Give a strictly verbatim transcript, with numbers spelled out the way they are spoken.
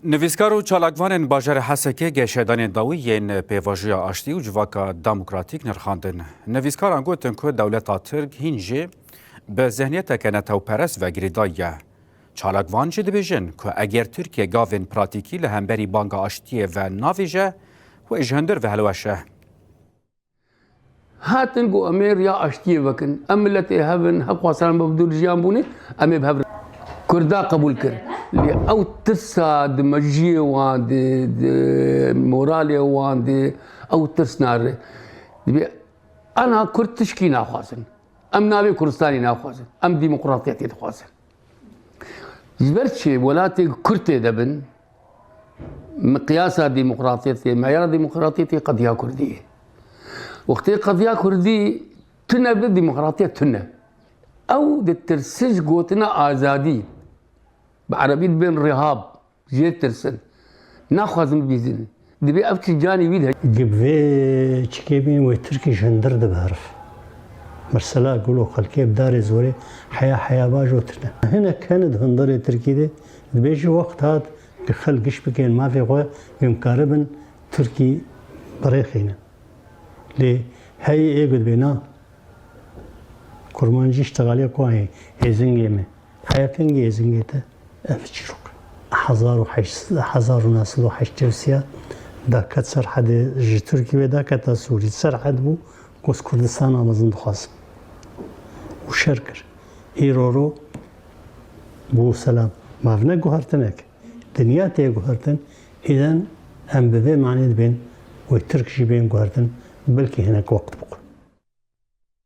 Nivîskar û çalakvanên bajarê Hesekê geşedanên dawî yên pêvajoya aştî û civaka demokratîk nirxandin. Nivîskaran gotin ku dewleta Tirk hîn jî bi zihniyeteke netewperest ve girêdayî ye. Çalakvan jî dibêjin ku eger Tirkiye gavên pratîkî li hemberî banga aştiyê ve navêje, wê ji hundir ve hilweşe. Hatin ku em ê riya aştiyê vekin. Em miletê hev in, hev xwestan me bi dûr jiyan bûne, em ê bi hev re. Kurda qebûl kir. Lê ew tirsa di mejiyê wan, di, di moralê wan, di ew tirs nare. Dibê ana Kurd tişkî naxwazin. Em navê Kurdistanê naxwazin. Em demokratiyetê dixwazin. Ji ber çi welatê Kurd tê de bin, miqyasa demokratiyetê, meyara demokratiyetê qediya Kurdî ye. Wextê qediya Kurdî tune bi, demokratiyet tune. Ew ditirsin ji gotina azadî. Bi erebî dibên rihab, jê tirsin. Naxwazin bibîzin. Dibê ev çi canê wî de. Gi bi vê çikê bîn wê Tirkî ji hundir dibe herif. Mesela gulo xelkê bi darê zorê heya heya bajo tine. Hinek hene di hundirê Tirkî de dibêje wext hat gi xelk giş bikên mafê xwe, em karibin Tirkî birêxînin. Lê heyî ê gu dibê na. Kurmancî îştixalê xwe hê, êzingê me. Heya kengî êzingê te? Ev çîrok. Hezar û heşt, hezar û neh sed û heştê û sê da ket Serhedê, ji Tirkî ve da keta Sûrî. Serhed bû, got Kurdistana mezin dixwazim. Û şer kir. Îro ro bû selam. Ma ev ne guhertinek. Dinya tê guhertin, îden em bi vê manê dibên wê Tirk jî bên guhertin, belkî hinek wext bixwe.